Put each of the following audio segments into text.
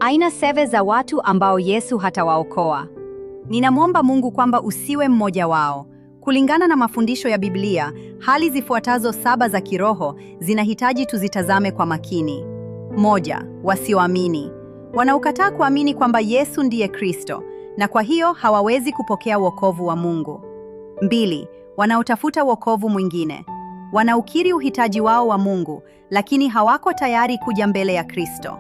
Aina 7 za watu ambao Yesu hatawaokoa. Ninamwomba Mungu kwamba usiwe mmoja wao. Kulingana na mafundisho ya Biblia, hali zifuatazo saba za kiroho zinahitaji tuzitazame kwa makini. 1, wasioamini. Wanaokataa kuamini kwamba Yesu ndiye Kristo na kwa hiyo hawawezi kupokea wokovu wa Mungu. 2, wanaotafuta wokovu mwingine. Wanaukiri uhitaji wao wa Mungu, lakini hawako tayari kuja mbele ya Kristo.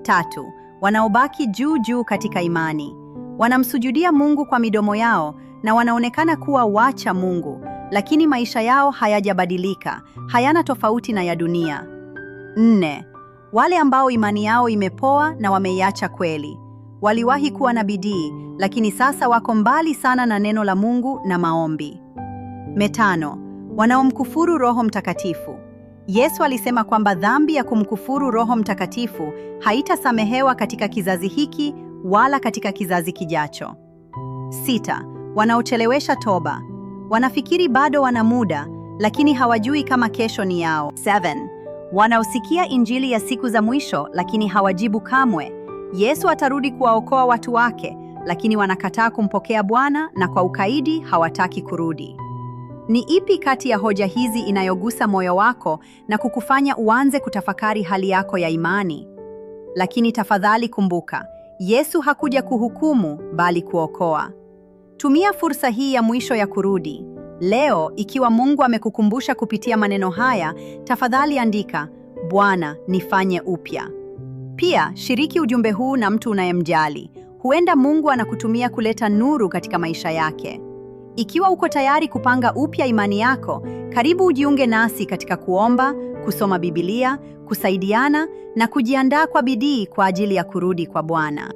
3, wanaobaki juu juu katika imani. Wanamsujudia Mungu kwa midomo yao na wanaonekana kuwa wacha Mungu, lakini maisha yao hayajabadilika, hayana tofauti na ya dunia. 4, wale ambao imani yao imepoa na wameiacha kweli. Waliwahi kuwa na bidii, lakini sasa wako mbali sana na neno la Mungu na maombi. 5, wanaomkufuru Roho Mtakatifu. Yesu alisema kwamba dhambi ya kumkufuru Roho Mtakatifu haitasamehewa katika kizazi hiki wala katika kizazi kijacho. 6, wanaochelewesha toba. Wanafikiri bado wana muda, lakini hawajui kama kesho ni yao. 7, wanaosikia injili ya siku za mwisho lakini hawajibu kamwe. Yesu atarudi kuwaokoa watu wake, lakini wanakataa kumpokea Bwana na kwa ukaidi hawataki kurudi. Ni ipi kati ya hoja hizi inayogusa moyo wako na kukufanya uanze kutafakari hali yako ya imani? Lakini tafadhali kumbuka, Yesu hakuja kuhukumu bali kuokoa. Tumia fursa hii ya mwisho ya kurudi. Leo, ikiwa Mungu amekukumbusha kupitia maneno haya, tafadhali andika, Bwana, nifanye upya. Pia, shiriki ujumbe huu na mtu unayemjali. Huenda Mungu anakutumia kuleta nuru katika maisha yake. Ikiwa uko tayari kupanga upya imani yako, karibu ujiunge nasi katika kuomba, kusoma Biblia, kusaidiana na kujiandaa kwa bidii kwa ajili ya kurudi kwa Bwana.